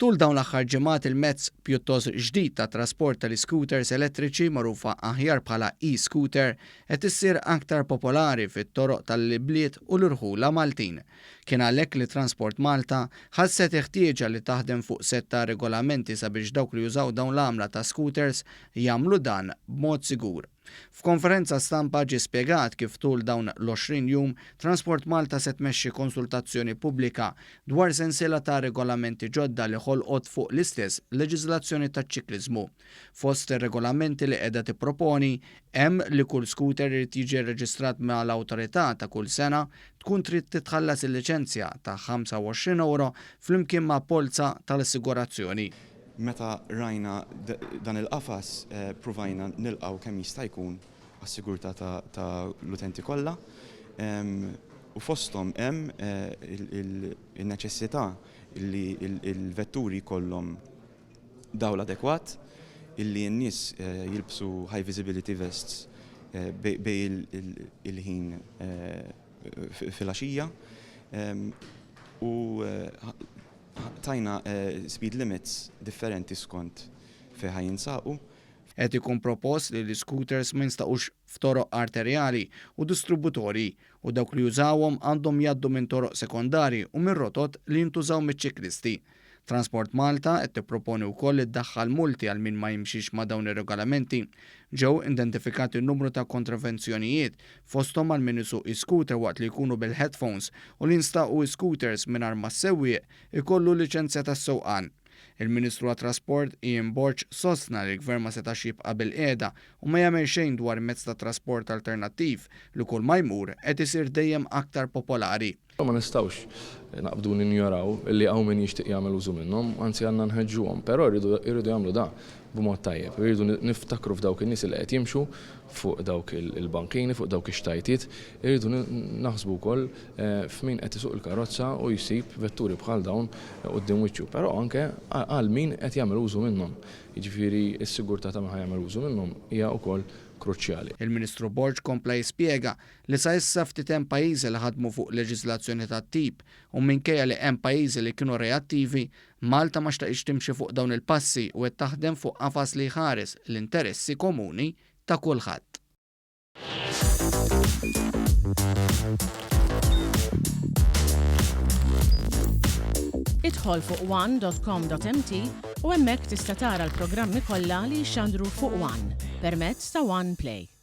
Tul dawn l-aħħar ġimgħat il-mezz pjuttost ġdid ta' trasport tal-iscooters elettriċi magħrufa aħjar bħala e-scooter qed issir aktar popolari fit-toroq tal-ibliet u l-irħula Maltin. Kien għalhekk li Transport Malta ħasset il-ħtieġa li taħdem fuq sett ta' regolamenti sabiex dawk li jużaw dawn l-għamla ta' scooters jagħmlu dan b'mod sigur. F'konferenza stampa ġie spjegat kif tul dawn l-20 jum Transport Malta se tmexxi konsultazzjoni pubblika dwar sensiela ta' regolamenti ġodda li ħolqot fuq l-istess leġiżlazzjoni taċ-ċikliżmu. Fost ir-regolamenti li qiegħda tipproponi hemm li kull scooter irid jiġi rreġistrat mal-awtorità ta' kull sena, tkun trid titħallas il-liċenzja ta' 25 ewro flimkien ma' polza tal-assigurazzjoni. Meta rajna dan il-qafas pruvajna nilqgħu kemm jista' jkun għas-sigurtà ta' l-utenti kollha u fosthom hemm in-neċessità li l-vetturi jkollhom dawl adekwat, illi n-nies jilbsu high visibility vests bejn il-ħin filgħaxija u Tajna speed limits differenti skont fejn ħa jinsaqu. Qed ikun propost li l-iscooters ma jinstaqux f'toroq arterjali u distributorji u dawk li jużawhom għandhom jgħaddu minn toroq sekondarji u minn rotot li jintużaw miċ-ċiklisti. Transport Malta qed tipproponi wkoll li ddaħħal multi għal min ma jimxix ma' dawn ir-regolamenti. Ġew indentifikati numru ta' kontravenzjonijiet, fosthom għal min isuq e-scooter waqt li jkunu bil-headphones u li jinstaqu e-scooters mingħajr ma s-sewwieq ikollu liċenzja tas-sewqan. Il-Ministru għat-Trasport Ian Borg sostna li l-Gvern ma setax jibqa' bilqiegħda u ma jagħmel xejn dwar mezz ta' trasport alternattiv li kull ma jmur qed isir dejjem aktar popolari. Ma nistgħux naqbdu ninjoraw li hawn min jixtieq jagħmel użu minnhom, anzi għandna nħeġġuhom, però jridu jagħmlu dan b'mod tajjeb. Irridu niftakru f'dawk in-nies li qed jimxu fuq dawk il-bankini, fuq dawk ix-xtajtiet, irridu naħsbu wkoll f'min qed isuq il-karozza u jsib vetturi bħal dawn quddiem wiċċu, però anke għal min qed jagħmel użu minnhom. Jiġifieri s-sigurtà ta' min ħa jagħmel użu minnhom hija wkoll kruċjali. Il-Ministru Borg kompla jispjega li sa issa ftit hemm pajjiżi li ħadmu fuq leġiżlazzjoni tat-tip u minkejja li hemm pajjiżi li kienu reattivi, Malta ma xtaqitx timxi fuq dawn il-passi u qed taħdem fuq qafas li jħares l-interessi komuni ta' kulħadd. Idħol fuq one.com.mt u hemmhekk tista' tara l-programmi kollha li jixxandru fuq One permezz ta' One Play.